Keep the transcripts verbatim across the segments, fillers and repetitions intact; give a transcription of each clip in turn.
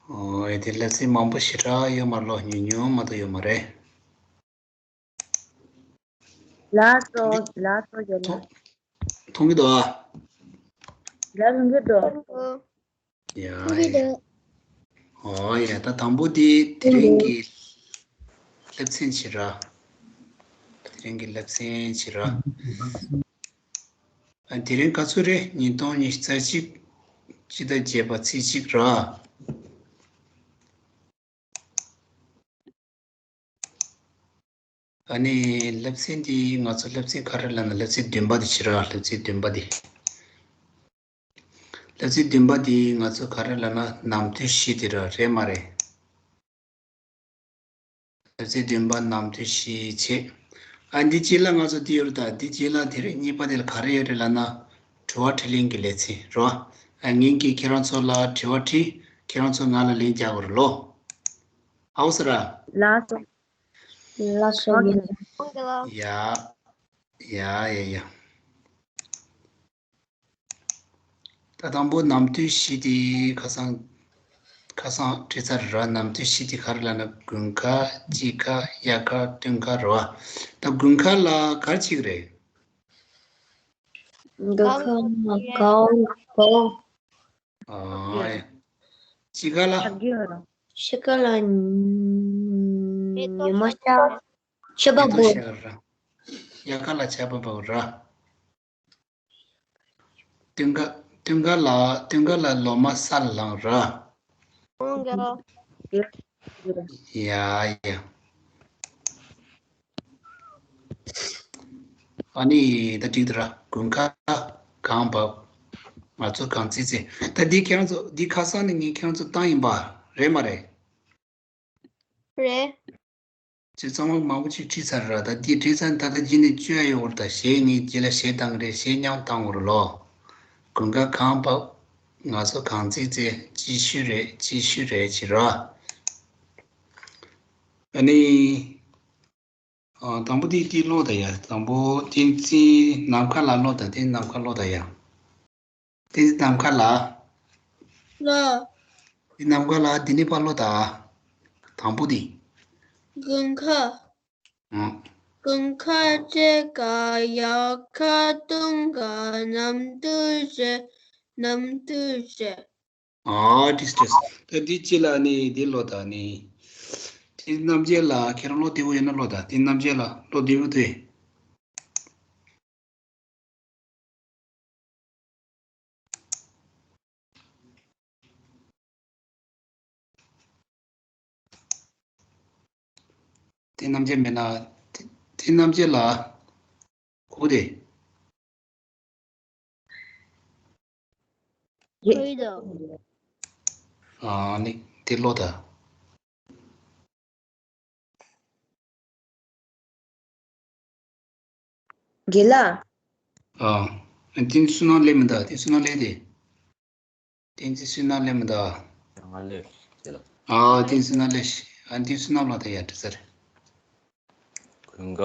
ཨོ་ཡ། དེ་སླེབས་ཚན་མང་པོ་ཞེ་དྲག་ཡོད་མ་རེད་ལོ། ཉུང་ཉུང་མ་གཏོགས་ཡོད་མ་རེད། ལགས་སོ། ལགས་སོ། ཡོད་ལ། མཐོང་གི་འདུག་ཨ། ལགས་མཐོང་གི་འདུག་ཡ། ཨོ་ཡ། ད་དང་པོ་དེ་དེ་རིང་གི་སླེབས་ཚན་བྱེད་ར། དེ་རིང་གི་སླེབས་ཚན་བྱེད་ར། ཨ། དེ་རིང་ག་ཚོད་རེད། ཉིས་སྟོང་ཉི་ཤུ་རྩ་གཅིག་སྤྱི་ཟླ་བརྒྱད་པ་ཚེས་གཅིག་ར། ཨ་ནི་སླེབས་ཚན་འདི་ང་ཚོ་སླེབས་ཚན་ག་རེ་ལབ་ན། སླེབས་ཚན་བདུན་པ་འདི་བྱེད་ར། སླེབས་ཚན་བདུན་པ་འདི། སླེབས་ཚན་བདུན་པ་འདི་ང་ཚོ་ག་རེ་ལབ་ན། ནམ་དུས་བཞི་འདི་ར། རེད་མ་རེད། སླེབས་ཚན་བདུན་པ་ནམ་དུས་བཞི་བྱེད། ཨ། འདི་རྗེས་ལ་ང་ཚོ་འདི་ཡོད་རེད། ད་འདི་རྗེས་ལ་དེ་རིང་གཉིས་པ་དེ་ལ་ག་རེ་ཡོད་རེད་ལབ་ན། དྲི་བ་དྲིས་ལན་གྱི་ལེ་ཚན་རེད་བ། ཨ། ངེད་ཀྱིས་ཁྱེད་རང་ཚོ་ལ་དྲི་བ་དྲིས། ཁྱེད་རང་ཚོ་ང་ལ་ལན་རྒྱག་དགོས་རེད་ལོ། ཨའོ་ཟེར་ར། ལགས་སོ། ལགས་སོ། ཡིན། ཡ། ཡ་ཡ་ཡ། ད་དང་པོ་ནམ་དུས་བཞི་དེ་ཁ་སང་། ཁ་སང་བྲིས་ཚར་ར། ནམ་དུས་བཞི་དེ་ག་རེ་ལབ་ན། དགུན་ཁ། དཔྱིད་ཁ། དབྱར་ཁ། སྟོན་ཁ་རེད་བ། ད་དགུན་ཁ་ལ་ག་རེ་བྱེད་ཀྱི་རེད། དགུན་ཁ་ལ་དགའ་བོ། ཨ། དཔྱིད་ཁ་ལ། དཔྱིད་ཁ་ལ་ཉི་མ་ཤར། ཆར་པ་འབབ། དབྱར་ཁ་ལ་ཆར་པ་འབབ་ར། སྟོན་ཁ། སྟོན་ཁ་ལ། སྟོན་ཁ་ལ་ལོ་མ་ས་ལ་ལངས་ར། ཡ་ཡ། ཨ་ནི་ད་འགྲིག་འདུག་ར། དགུན་ཁ་གངས་བབས། ང་ཚོ་གངས་བརྩེགས་བརྩེགས། ད་འདི་ཁྱེད་རང་ཚོ། འདི་ཁ་སང་ནས་ངས་ཁྱེད་རང་ཚོ་བཏང་ཡིན་པ། རེད་མ་རེད། རེད། ཅིག་གཙང་མ་མང་པོ་ཅིག་ཁྲིད་ཚར་ར། ད་འདི་ཁྲིད་ཚར། ད་ལྟ་གཞི་ནས་བཅོས་ཡ་ཡོད་རེད། ད་གཞས་ངས་རྗེས་ལ་གཞས་བཏང་གི་རེད། གཞས་མཉམ་བཏང་དགོས་རེད་ལོ། དགུན་ཁ་གངས་བབས། ང་ཚོ་གངས་བརྩེགས་བརྩེགས། སྐྱིད་ཤོས་རེད། སྐྱིད་ཤོས་རེད། བྱེད་ར། ཨ་ནི། ཨ། དང་པོ་དེ་དེ་ཀློག་དང་ཡ། དང་པོ་བསྟན་འཛིན་ནམ་མཁའ་ལ་ཀློག་དང་། བསྟན་འཛིན་ནམ་མཁའ་ཀློག་དང་ཡ། བསྟན་འཛིན་ནམ་མཁའ་ལ། ལ། བསྟན་འཛིན་ནམ་མཁའ་ལ་འདི་ནས་ཕར་ཀློག་དང་། དང་པོ་དེ། དགུན་ཁ། ཨང་། དགུན་ཁ། དཔྱིད་ཁ། དབྱར་ཁ། སྟོན་ཁ། ནམ་དུས་བཞི། ནམ་དུས་བཞི། ཨ། ཏིས་ཏིས། ད་འདི་ཅི་ལ་ནི་འདི་ཀློག་དང་ནི། དེ་རྣམ་འབྱེད་ལ་ཁྱེད་རང་ཀློག་བདེ་པོ་ཡོད་ན་ཀློག་དང་། དེ་རྣམ་འབྱེད་ལ་ཀློག་བདེ་པོ་དེ། དེ་རྣམ་འབྱེད་མེད་ན། དེ་དེ་རྣམ་འབྱེད་ལ་གོ་དེ། ཡེ། ཨ་ནི་དེ་ཀློག་དང་། དགེ་ལགས། ཨ། བསྟན་འཛིན་བསོད་ནམས་སླེབས་མི་འདུག་བསྟན་འཛིན་བསོད་ནམས་སླེབས་ཏེ། བསྟན་འཛིན་བསོད་ནམས་སླེབས་མི་འདུག་ང་སླེབས་ཡ་ལ། ཨ། བསྟན་འཛིན་བསོད་ནམས་སླེབས་ཤག་ཨ། བསྟན་འཛིན་བསོད་ནམས་ལགས་དེ་ཡར་འགྲོ་ས་རེད། དགུན་ཁ།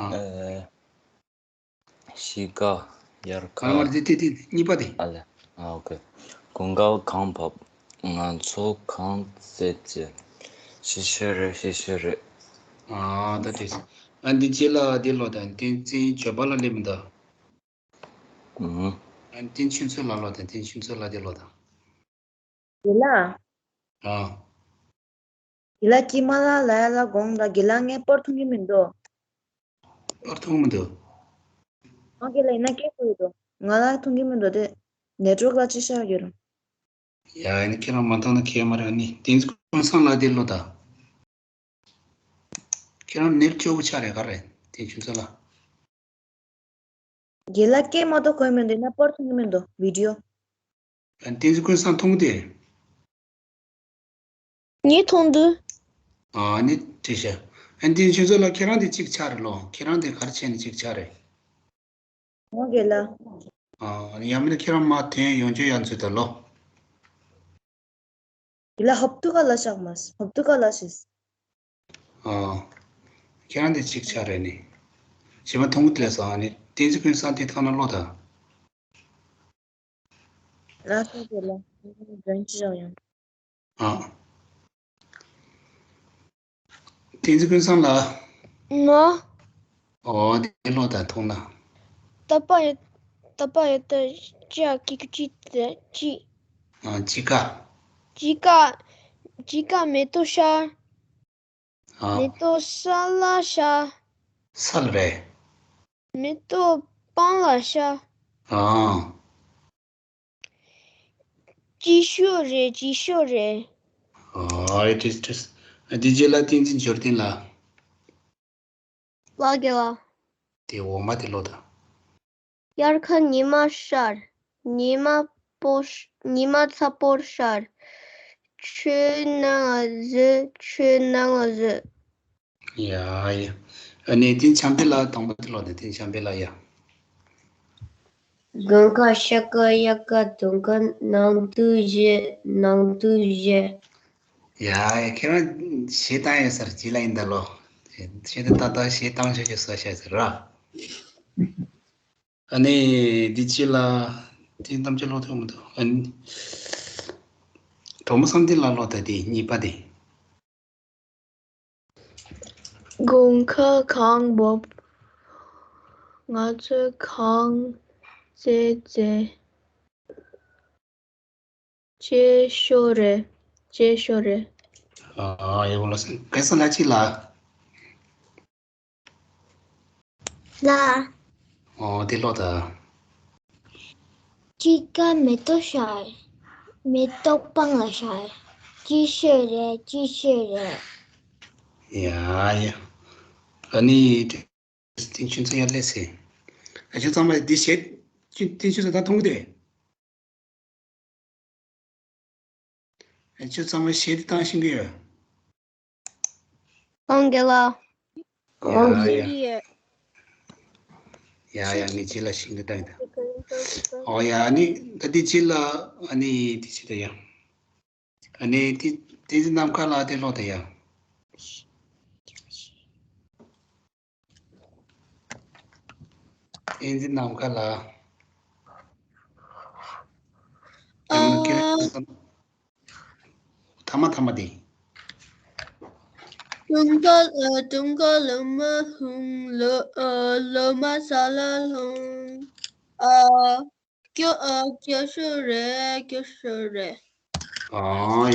ཨ། ཨེ། དཔྱིད་ཁ། དབྱར་ཁ། ཨ། དེ་དེ་དེ་གཉིས་པ་དེ། ཨ་ལེ། ཨ། ཨོ་ཁེ། དགུན་ཁ་གངས་བབས། ང་ཚོ་གངས་བརྩེགས་བརྩེགས། སྐྱིད་ཤོས་རེད། སྐྱིད་ཤོས་རེད། ཨ། ད་དེ། ཨ། འདི་རྗེས་ལ་དེ་ཀློག་དང་། བསྟན་འཛིན་འབྱོར་པ་ལགས་སླེབས་མི་འདུག་ཨུམ། ཨ། བསྟན་ཆོས་མཚོ་ལགས་ཀློག་དང་། བསྟན་ཆོས་མཚོ་ལགས་དེ་ཀློག་དང་། དགེ་ལགས། ཨ། དགེ་ལགས་ཀྱིས་མ་ལ་ལ་ཡ་ལ་དགོངས་དག་དགེ་ལགས་ངས་པར་མཐོང་གི་མི་འདུག་པར་མཐོང་མི་འདུག་ཨ། དགེ་ལགས་ཡིན་ན་སྐད་ཤོར་གྱི་འདུག་ང་ལ་མཐོང་གི་མི་འདུག་དེ་ནེཊ་ཝརཀ་ལ་ཅིག་ཤར་གྱི་རེད། ཡ། ཡིན་ན་ཁྱེད་རང་མ་མཐོང་ན་ཁྱད་མ་རེད། ཨ་ནི་བསྟན་འཛིན་ཀུན་བཟང་ལགས་དེ་ཀློག་དང་། ཁྱེད་རང་ནེཊ་སྐྱོ་པོ་ཆགས་རེད། ག་རེ་བསྟན་ཆོས་མཚོ་ལགས། དགེ་ལགས་སྐད་མ་གཏོགས་གོ་མི་འདུག་ཡིན་ན་པར་མཐོང་གི་མི་འདུག་བི་ཌི་ཡོ། བསྟན་འཛིན་ཀུན་བཟང་མཐོང་གི་འདུག་ངས་མཐོང་འདུག་ཨ་ནི་བྲིས་ཤག་ཨ། བསྟན་ཆོས་མཚོ་ལགས་ཁྱེད་རང་དེ་གཅིག་ཆགས་རེད་ལོ། ཁྱེད་རང་དེ་ག་རེ་བྱས་ནས་གཅིག་ཆགས་རེད། ཨོ་དགེ་ལགས། ཨ། ཡང་མིན་ན་ཁྱེད་རང་མར་ཐོན་ཡོང་རྒྱུ་ཡང་འཛུལ་དང་ལོ། དགེ་ལགས་ཧོབ་ཏུ་ག་ལ་ཤག་མ་ཧོབ་ཏུ་ག་ལ་ཤིས། ཨ། ཁྱེད་རང་དེ་གཅིག་ཆགས་རེད་ནི། བྱེ་མ་མཐོང་གི་དེ་ལས་སོང་། ཨ་ནི་བསྟན་འཛིན་ཀུན་བཟང་དེ་ཐོག་ན་ཀློག་དང་། ལགས་སོ། དེ་ལ་འགན་ཅི་ཡང་ཡང་། ཨ། བསྟན་འཛིན་ཀུན་བཟང་ལགས། ང་། ཨོ་དེ་ལོ་ད་མཐོང་ན། ད་པ་ཡོད། ད་པ་ཡོད་ད་ཅི་ཡ་ཀི་ཀི་ཅི་ད་ཅི། ཨ་ཅི་ཀ། ཅི་ཀ། ཅི་ཀ་མེ་ཏོག་ཤར། ཨ། མེ་ཏོག་ས་ལ་ཤར། ས་ལ་རེད། མེ་ཏོག་སྤང་ལ་ཤར། ཨ། སྐྱིད་ཤོས་རེད། སྐྱིད་ཤོས་རེད། ཨ་ཨེ་ཏིས་ཏིས། ཨ་དེ་རྗེས་ལ་བསྟན་འཛིན་འབྱོར་ལྡན་ལགས། ལགས་དགེ་ལགས། དེ་འོག་མ་དེ་ལོ་ད། དབྱར་ཁ་ཉི་མ་ཤར། ཉི་མ་པོ་ཤ- ཉི་མ་ཚ་པོ་ཤར། ཆུ་ནང་ལ་བཞུར། ཆུ་ནང་ལ་བཞུར། ཡ་ཡ། ཨ་ནི་དེ་བྱམས་པའི་ལགས་དང་པོ་དེ་ལོ་ད། དེ་བྱམས་པའི་ལགས་ཡ། དགུན་ཁ་ཤ་ཁ་དབྱར་ཁ་དུང་ཁ་ནང་དུ་བཞུར། ནང་དུ་བཞུར། ཡ་ཡ། ཁྱེད་རང་གཞས་བཏང་ཡོད་ས་རེད། ཅི་ལ་ཡིན་ད་ལོ། ཁྱེད་ད་ད་ད་གཞས་བཏང་ཆོག་ཆོག་ས་ཤ་ཟེར་ར། ཨ་ནི་འདི་ཅི་ལ་དེ་གཏམ་ཅི་ལོ་ཐོག་མི་འདུག་ཨ་ནི་གྲོགས་མོ་བསམ་གཏན་ལགས་ལོ་ད། དེ་གཉིས་པ་དེ། དགུན་ཁ་གངས་འབབ། ང་ཚོས་གངས་རྩེད་རྩེད། སྐྱིད་ཤོས་རེད། སྐྱིད་ཤོས་རེད། ཨ་ཡ་བོ་ལ་སེང་གེ་ས་ལ་ཅི་ལ། ལ། ཨོ་དེ་ལོ་ད། དཔྱིད་ཀ་མེ་ཏོག་ཤར། མེ་ཏོག་སྤང་ལ་ཤར། སྐྱིད་ཤོས་རེད། སྐྱིད་ཤོས་རེད། ཡ་ཡ། ཨ་ནི་དེ་ཆུ་ཚོད་ཡར་སླེབས་སེ། ཨ་ཆུ་ཚང་མ་འདི་བྱེད། དེ་ཆུ་ཚོད་ད་མཐོང་གི་དེ། ཁྱོད་ཚང་མ་གཞས་འདི་བཏང་ཤེས་ཀྱི་ཡོད། ཨང་རྒན་ལགས། ཡ་ཡ། ཡ་ཡ། ངས་རྗེས་ལ་ཤེས་ཀྱི་བཏང་ཡིན་ད། ཨོ་ཡ། ཨ་ནི་ད་འདི་རྗེས་ལ་ཨ་ནི་འདི་བྱེད་ད་ཡ། ཨ་ནི་འདི་འདི་ནམ་མཁའ་ལ་དེ་ལོག་ད་ཡ། ཨེ་འཛི་ནམ་མཁའ་ལ། ཨ། ཐ་མ་ཐ་མ་དེ། དུང་དཀར་ཨ། དུང་དཀར་ལོ་མ་ལྷུང་། ལོ་ཨ། ལོ་མ་ས་ལ་ལྷུང་། ཨ། སྐྱོ་ཨ། སྐྱོ་ཤོས་རེད། སྐྱོ་ཤོས་རེད། ཨ་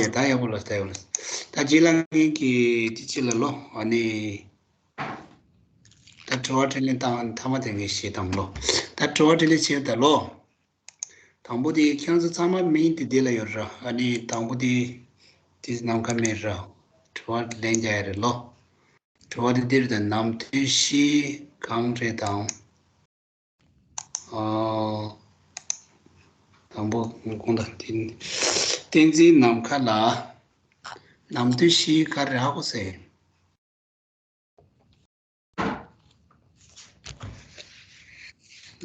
ཡ། ད་ཡག་པོ་ལ་ད་ཡག་པོ་ལ། ད་རྗེས་ལ་ངེད་ཀྱི་དེ་ཅི་ལ་ལོ། ཨ་ནི་ད་དྲི་བ་དྲིས་ལན་བཏང་། ཐ་མ་དེ་ངས་བཤད་དང་ལོ། ད་དྲི་བ་དྲིས་ལན་བྱེད་ད་ལོ། དང་པོ་དེ་ཁྱེད་ཚོ་ཚང་མ་མིང་དེ་འདི་ལ་ཡོད་ར། ཨ་ནི་དང་པོ་དེ་དེ་ནམ་མཁའ་མེད་ར། དྲི་བ་ལན་རྒྱག་ཡ་རེད་ལོ། དྲི་བ་དེ་འདིར་དང་། ནམ་དུས་བཞི་གང་རེད་དང་། ཨ། དང་པོ་དགོངས་དག་བསྟན་འཛིན་ནམ་མཁའ་ལ། ནམ་དུས་བཞི་ག་རེ་ཧ་གོ་སོང་།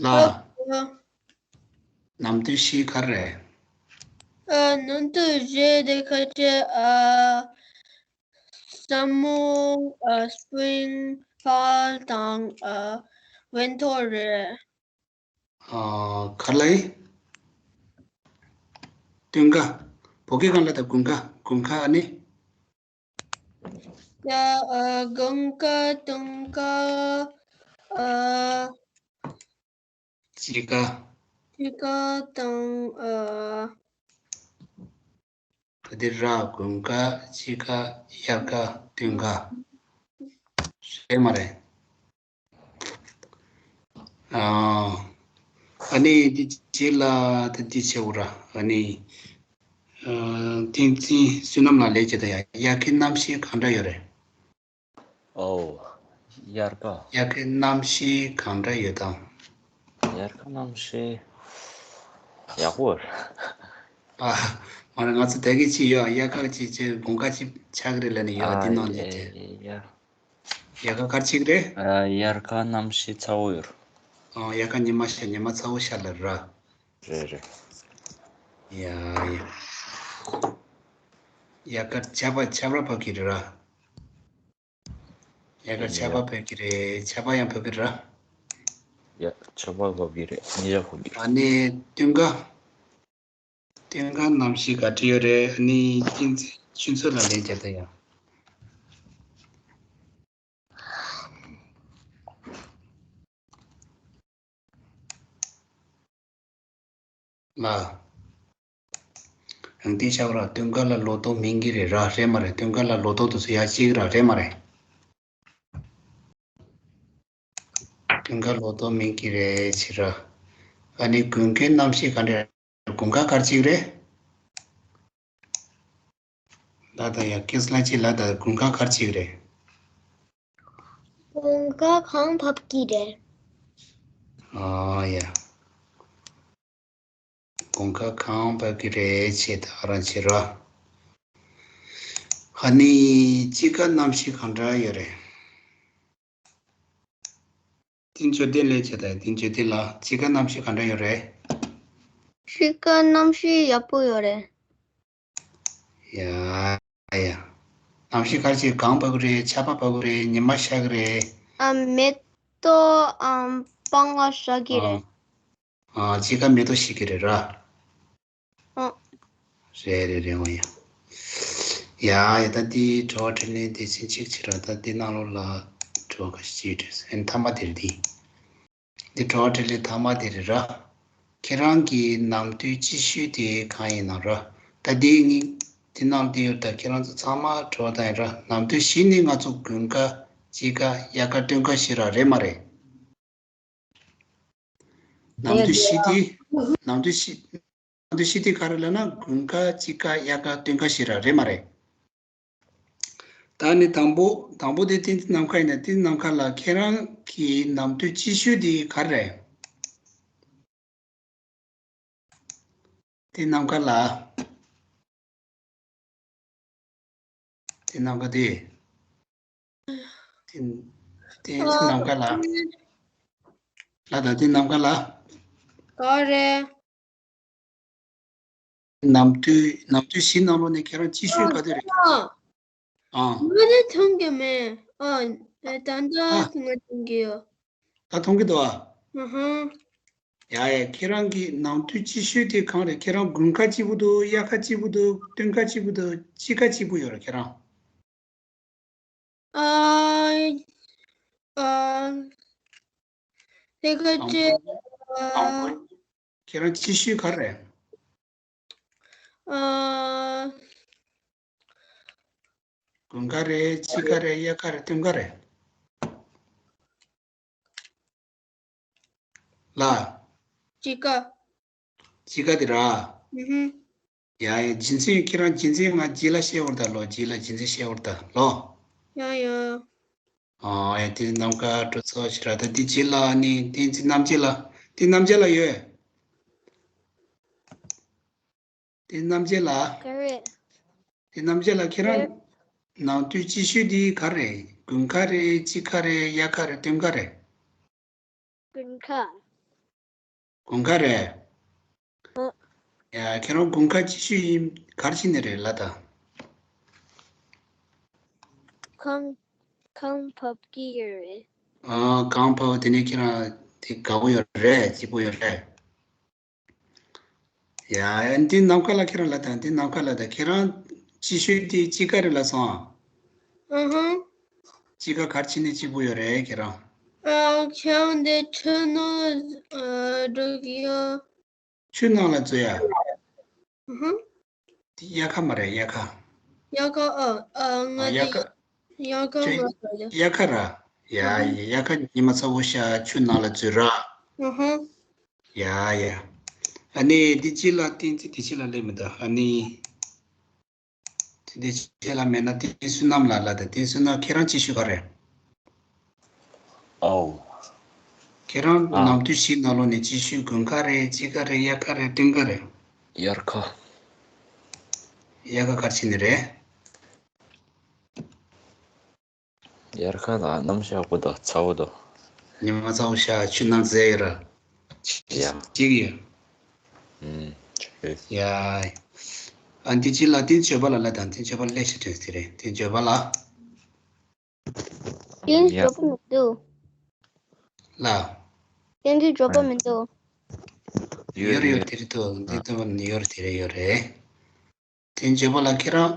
ལ། ཨ། ནམ་དུས་བཞི་ག་རེ། ཨ། ནམ་དུས་བཞི་དེ་ཁ་ཆེ་ཨ། སམ་མར་ཨ། སྤྲིང་། ཕོལ་དང་ཨ། ཝིན་ཊར་རེད། ཨ། ག་རེ་ལབ་ཡིན། སྟོན་ཁ། བོད་སྐད་སྒང་ལ་ད་དགུན་ཁ། དགུན་ཁ། ཨ་ནི། ཡ། ཨ། དགུན་ཁ། སྟོན་ཁ། ཨ། དཔྱིད་ཁ། དཔྱིད་ཁ་དང་ཨ། ད་འདི་ར། དགུན་ཁ། དཔྱིད་ཁ། དབྱར་ཁ། སྟོན་ཁ། རེད་མ་རེད། ཨ། ཨ་ནི་འདི་རྗེས་ལ་ད་འདི་བྱེད་འོ་ར། ཨ་ནི། ཨ། བསྟན་འཛིན་བསོད་ནམས་ལགས་ལས་བྱེད་ད་ཡ། དབྱར་ཁའི་གནམ་གཤིས་གང་འདྲ་ཡོད་རེད། ཨོ། དབྱར་ཁ། དབྱར་ཁའི་གནམ་གཤིས་གང་འདྲ་ཡོད་དམ། དབྱར་ཁ་གནམ་གཤིས་ཡག་པོ་རེད། ཨ། མ་རེད། ང་ཚོ་དེ་གི་ཅི་ཡོད། དབྱར་ཁ་ཅི་ཅི་དགུན་ཁ་ཅི་ཆགས་ཀྱི་རེད་ལབ་ནས་ཡོད། ཨ། འདི་ནང་ནས་ཨེ། དེ། ཡ། དབྱར་ཁ་ག་རེ་ཆགས་ཀྱི་རེད། ཨ། དབྱར་ཁ་གནམ་གཤིས་ཚ་བོ་ཡོད་རེད། ཨ། དབྱར་ཁ་ཉི་མ་ཤར། ཉི་མ་ཚ་བོ་ཤར་ལབ་ར། རེད་རེད། ཡ་ཡ། དབྱར་ཁ་ཆར་པ་ཆར་པ་བབས་ཀྱི་རེད་ར། དབྱར་ཁ་ཆར་པ་ཡ། བབས་ཀྱི་རེད། ཆར་པ་ཡང་བབས་ཀྱི་རེད་ར། ཡ། ཆར་པ་བབས་ཀྱི་རེད། ཉི་ཤར་བབས་ཀྱི་རེད། ཨ་ནི་སྟོན་ཁ། སྟོན་ཁ་རྣམ་བཤད་ག་འདྲ་ཡོད་རེད། ཨ་ནི་བསྟན་འཛིན་ཆོས་མཚོ་ལགས་ལན་རྒྱག་ད་ཡ། ལ། ཡང་དེ་ཤ་བ་ར་སྟོན་ཁ་ལ་ལོ་ཏོག་མིན་གྱི་རེད་ར། རེད་མ་རེད། སྟོན་ཁ་ལ་ལོ་ཏོག་དུ་སུ་ཡ་གཅིག་ར། རེད་མ་རེད། སྟོན་ཁ་ལོ་ཏོག་མིན་གྱི་རེད་ཟེར་ར། ཨ་ནི་དགུན་ཁའི་རྣམ་ཤེས་ག་འདྲ། དགུན་ཁ་གར་གཅིག་རེད། ལ་ད་ཡ་ཀེས་ལ་ཅི་ལ་ད་དགུན་ཁ་གར་གཅིག་རེད། དགུན་ཁ་གངས་བབས་ཀྱི་རེད། ཨ་ཡ། དགུན་ཁ་གངས་བབས་ཀྱི་རེད་ཅེས་ད་རང་བྱེད་ར། ཧ་ནི་དཔྱིད་ཀ་རྣམ་ཤེས་གང་འདྲ་ཡོད་རེད། དེ་འཇོ་དེ་ལས་བྱེད་དང་དེ་འཇོ་དེ་ལ་དཔྱིད་ཀ་རྣམ་ཤེས་གང་འདྲ་ཡོད་རེད། དཔྱིད་ཀ་རྣམ་ཤེས་ཡག་པོ་ཡོད་རེད། ཡ་ཡ། གནམ་གཤིས་ག་རེ་བྱེད། གངས་བབས་ཀྱི་རེད། ཆར་པ་བབས་ཀྱི་རེད། ཉི་མ་ཤར་གྱི་རེད། ཨ། མེ་ཏོག་ཨམ་སྤང་ལ་ཤར་གྱི་རེད། ཨ། ཨ། དཔྱིད་ཀ་མེ་ཏོག་ཤར་གྱི་རེད་ར། ཨ། རེད་རེད་རེད། འོ་ཡ། ཡ་ཡ། ད་འདི་དྲི་བ་དྲིས་ལན་དེ་ཚན་གཅིག་བྱེད་ར། ད་འདི་ནང་ལོགས་ལ་དྲི་བ་ཁ་ཤས་ཅིག་དྲིས་སོང་། ཨ་ནི་མཐའ་མ་དེ་རེད་འདི། འདི་དྲི་བ་དྲིས་ལན་མཐའ་མ་དེ་རེད་ར། ཁྱེད་རང་གི་ནམ་དུས་སྐྱིད་ཤོས་དེ་གང་ཡིན་ནམ་ར། ད་འདི་ངས་འདི་ནང་དེ་ཡོད། ད་ཁྱེད་རང་ཚོ་ཚང་མ་དྲི་བ་དང་ཡིན་ར། ནམ་དུས་བཞི་ནི་ང་ཚོ་དགུན་ཁ། དཔྱིད་ཀ། དབྱར་ཁ། སྟོན་ཁ་བཞི་ར། རེད་མ་རེད། ནམ་དུས་བཞི་དེ། ནམ་དུས་བཞི། ནམ་དུས་བཞི་དེ་ག་རེ་ལབ་ན་དགུན་ཁ། དཔྱིད་ཀ། དབྱར་ཁ། སྟོན་ཁ་བཞི་ར། རེད་མ་རེད། ད་ནི་དང་པོ། དང་པོ་དེ་བསྟན་འཛིན་ནམ་མཁའ་ཡིན་ན། བསྟན་འཛིན་ནམ་མཁའ་ལགས། ཁྱེད་རང་གི་ནམ་དུས་སྐྱིད་ཤོས་དེ་ག་རེ་རེད། བསྟན་འཛིན་ནམ་མཁའ་ལགས། བསྟན་འཛིན་ནམ་མཁའ་དེ། བསྟན། བསྟན་འཛིན་ནམ་མཁའ་ལགས། ལགས་དང་བསྟན་འཛིན་ནམ་མཁའ་ལགས། ག་རེ། ནམ་དུས། ནམ་དུས་བཞི་ནང་ལོགས་ནས་ཁྱེད་རང་སྐྱིད་ཤོས་ག་དུས་རེད། ཨ། ང་ནི་མཐོང་གི་མེད། ཨ། ད་ལྟ་ཨ། ང་མཐོང་གི་ཡོད། ད་མཐོང་གི་འདུག་ཨ། ཨ་ཧ། ཡ་ཡ། ཁྱེད་རང་གི་ནམ་དུས་སྐྱིད་ཤོས་དེ་གང་རེད། ཁྱེད་རང་དགུན་ཁ་སྐྱིད་པོ་འདུག་དབྱར་ཁ་སྐྱིད་པོ་འདུག་སྟོན་ཁ་སྐྱིད་པོ་འདུག་དཔྱིད་ཀ་སྐྱིད་པོ་ཡོད་རེད་ཁྱེད་རང་། ཨ། ཨ། དེ་ག་ཨམ་ཅེ། ཨ། ཁྱེད་རང་སྐྱིད་ཤོས་ག་རེ། ཨ། དགུན་ཁ་རེད། དཔྱིད་ཀ་རེད། དབྱར་ཁ་རེད། སྟོན་ཁ་རེད། ལ། དཔྱིད་ཀ། དཔྱིད་ཀ་དེ་ར། ཨུ་ཧུ། ཡ་ཡ། རྒྱུ་མཚན། ཁྱེད་རང་རྒྱུ་མཚན་ང་རྗེས་ལ་བཤད་འོར་ད་ལོ། རྗེས་ལ་རྒྱུ་མཚན་བཤད་འོར་ད་ལོ། ཡ་ཡ། ཨ་ཡ། དེ་ནམ་མཁའ་སྤྲོ་ཚོགས་ཤིག་ར། ད་དེ་རྗེས་ལ་ནི་བསྟན་འཛིན་རྣམ་རྒྱལ་ལགས། དེ་རྣམ་རྒྱལ་ལགས་ཡོད། དེ་རྣམ་རྒྱལ་ལགས། ག་རེ། དེ་རྣམ་རྒྱལ་ལགས། ཁྱེད་རང་ག་རེ། ནམ་དུས་སྐྱིད་ཤོས་དེ་ག་རེ། དགུན་ཁ་རེད། དཔྱིད་ཀ་རེད། དབྱར་ཁ་རེད། སྟོན་ཁ་རེད། དགུན་ཁ། དགུན་ཁ་རེད། ཨ། ཡ། ཁྱེད་རང་དགུན་ཁ་སྐྱིད་ཤོས་ཡིན་ག་རེ་བྱས་ནས་རེད་ལབ་དང་། གངས། གངས་བབས་ཀྱི་ཡོད་རེད། ཨ། གངས་བབས། དེ་ནས་ཁྱེད་རང་དེ་དགའ་པོ་ཡོད་རེད། སྐྱིད་པོ་ཡོད་རེད། ཡ། འདི་ནམ་མཁའ་ལགས། ཁྱེད་རང་ལབ་དང་། འདི་ནམ་མཁའ་ལགས། ད་ཁྱེད་རང་སྐྱིད་ཤོས་དེ་དཔྱིད་ཀ་རེད་ལབ་སོང་ཨ། ཨ་ཧ། དཔྱིད་ཀ་ག་རེ་བྱས་ནས་སྐྱིད་པོ་ཡོད་རེད་ཁྱེད་རང་། ཨ། ཁྱེད་རང་དེ་ཆུ་ནང་ཨ་འགྲོ་གི་ཡོད། ཆུ་ནང་ལ་འཛུལ་ཡ། ཨ་ཧ། དེ་དབྱར་ཁ་མ་རེད། དབྱར་ཁ། དབྱར་ཁ། ཨ། ཨ། ང་ཨ། དབྱར་དེ་ཁ། དབྱར་ཁ། ཁྱོད་མ་རེད། དབྱར་ཁ་ར། ཡ་ཨ་ཧ། ཡ། དབྱར་ཁ་ཉི་མ་ཚ་པོ་ཤར། ཆུ་ནང་ལ་འཛུལ་ར། ཨ་ཧ། ཡ་ཡ། ཨ་ནི་དེ་རྗེས་ལ་བསྟན་འཛིན། དེ་རྗེས་ལ་སླེབས་མི་འདུག་ཨ་ནི། དེ་རྗེས་ལ་མེད་ན་བསྟན་བསོད་ནམས་ལགས་ལ། ད་བསྟན་བསོད་ནམས། ཁྱེད་རང་སྐྱིད་ཤོས་ག་རེ། ཨོ། ཁྱེད་རང་ཨ། ནམ་དུས་བཞི་ནང་ལོགས་ནས་སྐྱིད་ཤོས། དགུན་ཁ་རེད། དཔྱིད་ཀ་རེད། དབྱར་ཁ་རེད། སྟོན་ཁ་རེད། དབྱར་ཁ། དབྱར་ཁ་ག་རེ་བྱས་ནས་རེད། དབྱར་ཁ་ལ་གནམ་ཡག་པོ་འདུག་ཚ་པོ་འདུག་ཉི་མ་ཚ་པོ་ཤར། ཆུ་ནང་འཛུལ་ཡོད་ར། ཡ། གཅིག་ཡོད། ཨུམ། ཆོས། ཡ། ཨ། འདི་ཅི་ལ་བསྟན་བཅོས་པ་ལ་ལ་དང་། བསྟན་བཅོས་པ་ལ་ལས་ཤིག་དྲན་ཟེར་རེད། བསྟན་བཅོས་པ་ལ། བསྟན་ཡ། བཅོས་པ་མི་འདུག་ལ། བསྟན་བཅོས་པ་མི་འདུག་ཡོད་རེད་ཡོད་རེད། དེ་རེད་དོ། འདི་ལྟ་བུ་ནི་ཡོད་རེད། དེ་རེད་ཡོད་རེད། དེ་བརྗོད་པ་ལ་ཁྱེད་རང་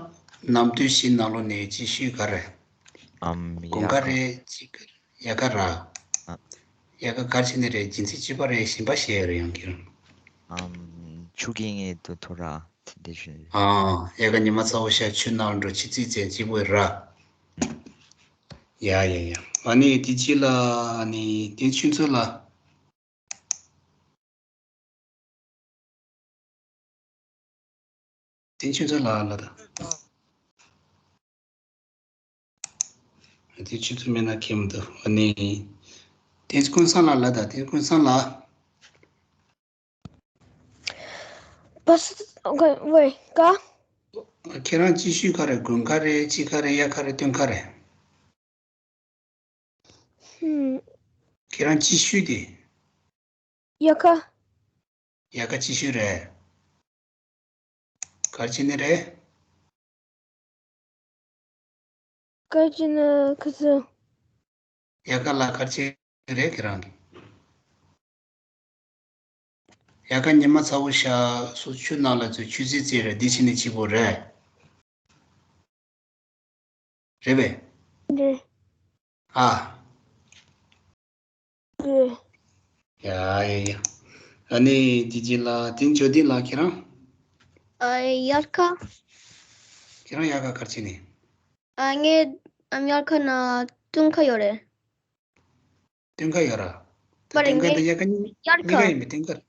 ནམ་དུས་བཞི་ནང་ལོགས་ནས་སྤྱི་ཤོས་ག་རེ། ཨམ། དགུན་ཁ་ཡག་རེད། དཔྱིད་ཁ་རེད། དབྱར་ཁ་ར། ཨ། དབྱར་ཁ་ག་རེ་བྱས་ནས་རེད། བྱིན་ཚིག་གཅིག་པ་རེད། གཞན་པ་བཤད་ཡོད་རེད་ཡང་ཁྱེད་རང་། ཨམ། ཆུ་རྐྱེན་ངེས་དུ་ཐོ་ར་དེ་འདྲ་ཞིག་ཨ། དབྱར་ཁ་ཉི་མ་ཚ་བོ་ཤར། ཆུ་ནང་འགྲོ། ཆུ་ཚོད་བཙལ། གཅིག་པོ་ར། ཡ་ཡ་ཡ། ཨ་ནི་དེ་རྗེས་ལ་ཨ་ནི་དེ་ཆུ་ཚོད་ལ། དེ་ཆུ་ཚོད་ལ་ལ་ད། དེ་ཆུ་ཚོད་མེད་ན་ཁྱད་མི་འདུག་ཨ་ནི། དེ་ཀུན་བཟང་ལགས་ལ་ད། དེ་ཀུན་བཟང་ལགས། པ་སི་ཝེ་ཀ་ཁྱེད་རང་སྤྱི་ཤོས་ག་རེ། དགུན་ཁ་རེད། དཔྱིད་ཁ་རེད། དབྱར་ཁ་རེད། སྟོན་ཁ་རེད། ཧུམ། ཁྱེད་རང་སྤྱི་ཤོས་དེ། དབྱར་ཁ། དབྱར་ཁ་སྤྱི་ཤོས་རེད། ག་རེ་བྱས་ནས་རེད། ག་རེ་བྱས་ནས་ཁ་སང་། དབྱར་ཁ་ལ་ག་རེ་བྱས་རེད་ཁྱེད་རང་གིས། དབྱར་ཁ་ཉི་མ་ཚ་བོ་ཤར་སོ། ཆུ་ནང་ལ་ཚུད། ཆུ་ཚོད་བཙལ་རེད། འདི་བྱས་ནས་གཅིག་པོ་རེད། རེད་པས། རེད། ཨ། རེད། ཡ་ཡ་ཡ། ཨ་ནི་དེ་རྗེས་ལ་དེ་འཇོ་ལྡིང་ལགས་ཁྱེད་རང་། ཨ། དབྱར་ཁ། ཁྱེད་རང་དབྱར་ཁ་ག་རེ་བྱས་ནས། ཨ། ངས་ཨམ་དབྱར་ཁ་ན་སྟོན་ཁ་ཡོད་རེད། སྟོན་ཁ་ཡོད་ར། ད་མ་རེད། སྟོན་ཁ་ངས་འདི་དབྱར་ཁ་གཉིས། དབྱར་གཉིས་ཀ་ཁ་ཡིན་པས། སྟོན་ཁ།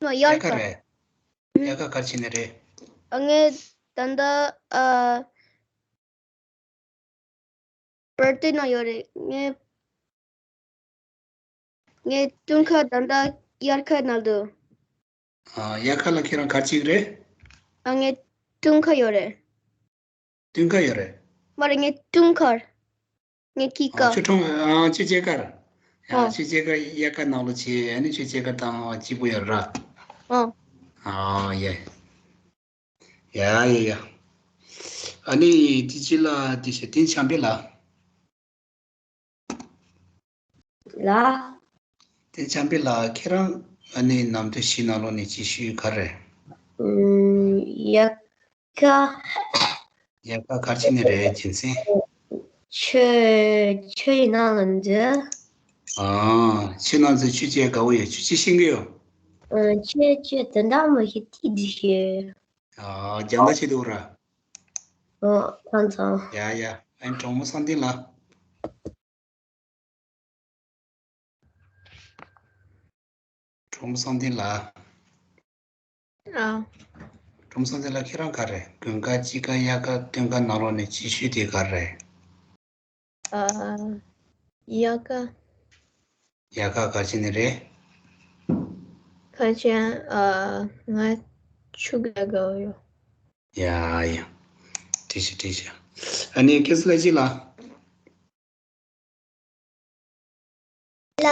ནོ། དབྱར་དབྱར་ཁ་ཁ་རེད། ཨུ། དབྱར་ཁ་ག་རེ་བྱས་ནས་རེད། ཨ། ངས་ད་ལྟ་ཨ། བར་ཐི་ཌེ་ནང་ཡོད་རེད། ངས་ངས་སྟོན་ཁ་ད་ལྟ་དབྱར་ཁ་ནང་འདུག་ཨ། དབྱར་ཁ་ལ་ཁྱེད་རང་ག་རེ་བྱེད་ཀྱི་རེད། ཨ། ངས་སྟོན་ཁ་ཡོད་རེད། སྟོན་ཁ་ཡོད་རེད། མ་རེད། ངས་སྟོན་ཁ། ངས་སྐྱིད་ཨ། ཁ། ཆུ་གྲོང་། ཨ། ཆུ་སྐྱེས་སྐར། ཨ། ཨ། ཆུ་སྐྱེས་སྐར་དབྱར་ཁ་ནང་ལོགས་བྱས། ཨ་ནི་ཆུ་སྐྱེས་སྐར་དང་གཅིག་པོ་ཡོད་ར། ཨ། ཨ་ཡ། ཡ་ཡ་ཡ། ཨ་ནི་དེ་རྗེས་ལ་དེ་བྱས། དེ་བྱམས་པའི་ལགས། ལགས། དེ་བྱམས་པའི་ལགས། ཁྱེད་རང་ཨ་ནི་ནམ་དུས་བཞི་ནང་ལོགས་ནས་སྤྱི་ཤོས་ག་རེ། ཨུམ། དབྱར་ཁ། དབྱར་ཁ་ག་རེ་བྱས་ནས་རེད། རྒྱུ་མཚན། ཆུ། ཆུ་ཡི་ནང་ལ་འཛུལ། ཨ། ཆུ་ནང་ཚུད། ཆུ་སྐྱེས་དགའ་བོ་ཡོད། ཆུ་སྐྱེས་ཤེས་ཀྱི་ཡོད། ཨ། ཆུ་ཆུ་དོན་དག་མ་ཤེས་ཏི་དི་ཤེས། ཨ། རྒྱང་ལྟ་བྱེད་འདུག་ར། ཨོ། ཐང་ཐང་། ཡ་ཡ། ཨ་ནི་གྲོགས་མོ་བསམ་གཏན་ལགས། གྲོགས་མོ་བསམ་གཏན་ལགས། ཨ། གྲོགས་མོ་བསམ་གཏན་ལགས། ཁྱེད་རང་ག་རེ། དགུན་ཁ། དཔྱིད་ཁ། དབྱར་ཁ། སྟོན་ཁ་ནང་ལོགས་ནས་སྤྱི་ཤོས་དེ་ག་རེ། ཨ། དབྱར་ཁ། དབྱར་ཁ་ག་རེ་བྱས་ནས་རེད། ག་རེ་བྱས། ཨ། ང་ཆུ་རྐྱལ་དགའ་བོ་ཡོད། ཡ་ཡ། འགྲིག་ཤག་འགྲིག་ཤག་ཨ་ནི་ཀེ་སི་ལ་ཅི་ལ། ལ།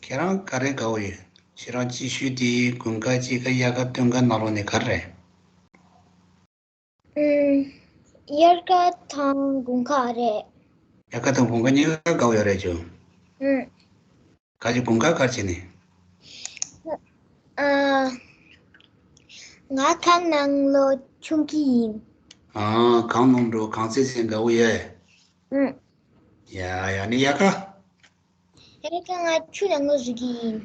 ཁྱེད་རང་ག་རེ་དགའ་བོ་ཡོད། ཁྱེད་རང་སྤྱི་ཤོས་དེ་དགུན་ཁ། དཔྱིད་ཁ། དབྱར་ཁ། སྟོན་ཁ་ནང་ལོགས་ནས་ག་རེ། ཨུམ། དབྱར་ཁ་དང་དགུན་ཁ་རེད། དབྱར་ཁ་དང་དགུན་ཁ་གཉིས་ཀ་དགའ་བོ་ཡོད་རེད་ཅུ། ཨུམ། ག་ཅི། དགུན་ཁ་ག་རེ་བྱས་ནས། ཨ། ང་གངས་ནང་ལོགས་མཆོང་གི་ཡིན། ཨ། གངས་ནང་འགྲོ། གངས་རྩེད་ཟེར་དགའ་བོ་ཡོད། ཨུམ། ཡ་ཡ། ནི་དབྱར་ཁ། དབྱར་ཁ་ང་ཆུ་ནང་ལོགས་འཛུལ་གི་ཡིན།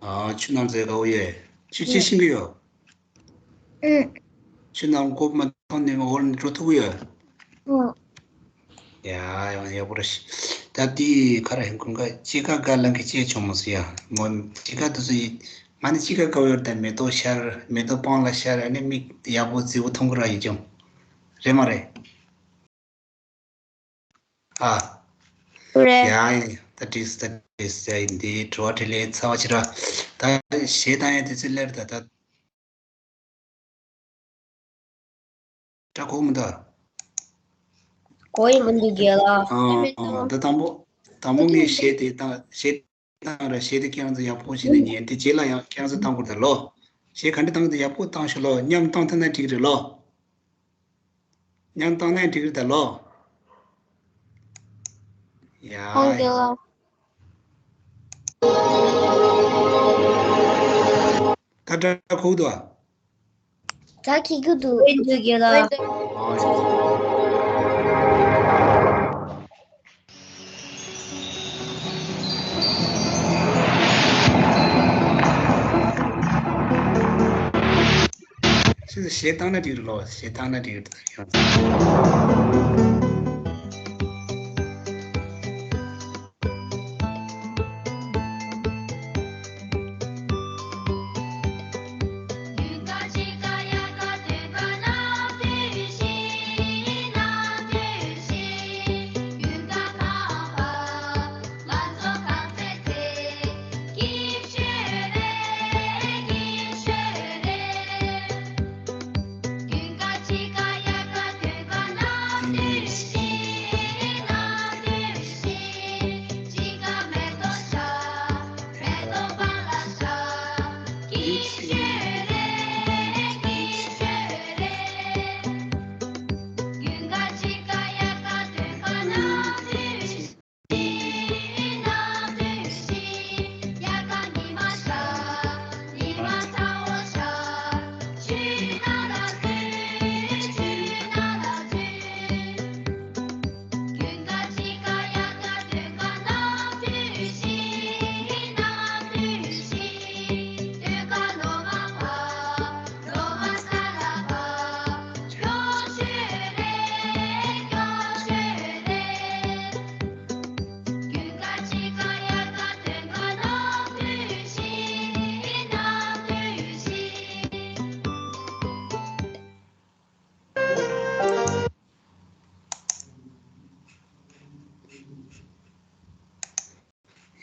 ཨ། ཆུ་ནང་འཛུལ་དགའ་བོ་ཡོད། ཆུ་ཆེ་ཤིང་གི་ཡོད། ཨུམ། ཆུ་ནང་ཀོ་མ་ཐོན་ནས་འོར་ནས་འགྲོ་ཐུབ་ཀྱི་ཡོད། ཨོ། ཡ་ཡ། ཡག་པོ་རེད། ད་དེ་ག་རེ། དགུན་ཁ། དཔྱིད་ཁ་དགའ་ལ་གི་ཅེས་བྱུང་མ་སོང་ཡ། མོ་དཔྱིད་ཁ་དུས་སུ་ཡི། ང་ནི་དཔྱིད་ཁ་དགའ་བོ་ཡོད། ད་མེ་ཏོག་ཤར། མེ་ཏོག་སྤང་ལ་ཤར། ཨ་ནི་མིག་ཡག་པོ་མཛེས་པོ་མཐོང་གི་ར་ཡིན་ཀྱང་། རེད་མ་རེད། ཨ། རེད། ཡ་ཡ། ད་འགྲིག་ད་འགྲིག་ཡ། འདི་དྲི་བ་དྲིས་ལན་ཚར་བ་ཅིག་ར། ད་གཞས་བཏང་ཡ་དེ་ཚོ་སླེབས། ད་ད་ད་གོ་མི་འདུག་གོ་ཡི་མི་འདུག་རྒན་ལགས། ཨ། ད་དང་པོ་དང་པོ་ངས་གཞས་དེ་བཏང་། གཞས་བཏང་ར། གཞས་དེ་ཁྱེད་རང་ཚོ་ཡག་པོ་བྱས་ནས་ཉན། དེ་རྗེས་ལ་ཡང་ཁྱེད་རང་ཚོ་བཏང་དགོས་ད་ལོ། གཞས་ག་འདྲ་བཏང་དེ་ཡག་པོ་བཏང་ཤོག་ལོ། མཉམ་བཏང་ཐུབ་ན་འགྲིག་རེད་ལོ། མཉམ་བཏང་ན་འགྲིག་རེད་ད་ལོ། ཡ། ཨོ་ཡ། ད་སྒྲ་གོ་གི་འདུག་ཨ། ད་ཁྱི་གུ་འདུག་འོན་ཏུ་གི་ལ། ཅི་ཞེ་བཏང་ན་འགྲིག་ལོ། ཞེ་བཏང་ན་འགྲིག་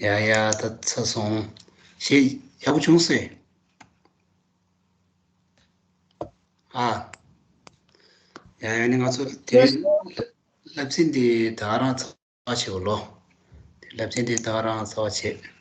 ཡ་ཡ། ད་ཚར་སོང་། ཞེ་ཡག་པོ་བྱུང་སོང་། ཨ། ཡ་ཡ། ནི་ང་ཚོ་དེ་རིང་སློབ་ཚན་འདི་ད་ག་རང་ཚར་བ་བྱེད་དགོས་ལོ། དེ་སློབ་ཚན་འདི་ད་ག་རང་ཚར་བ་བྱེད།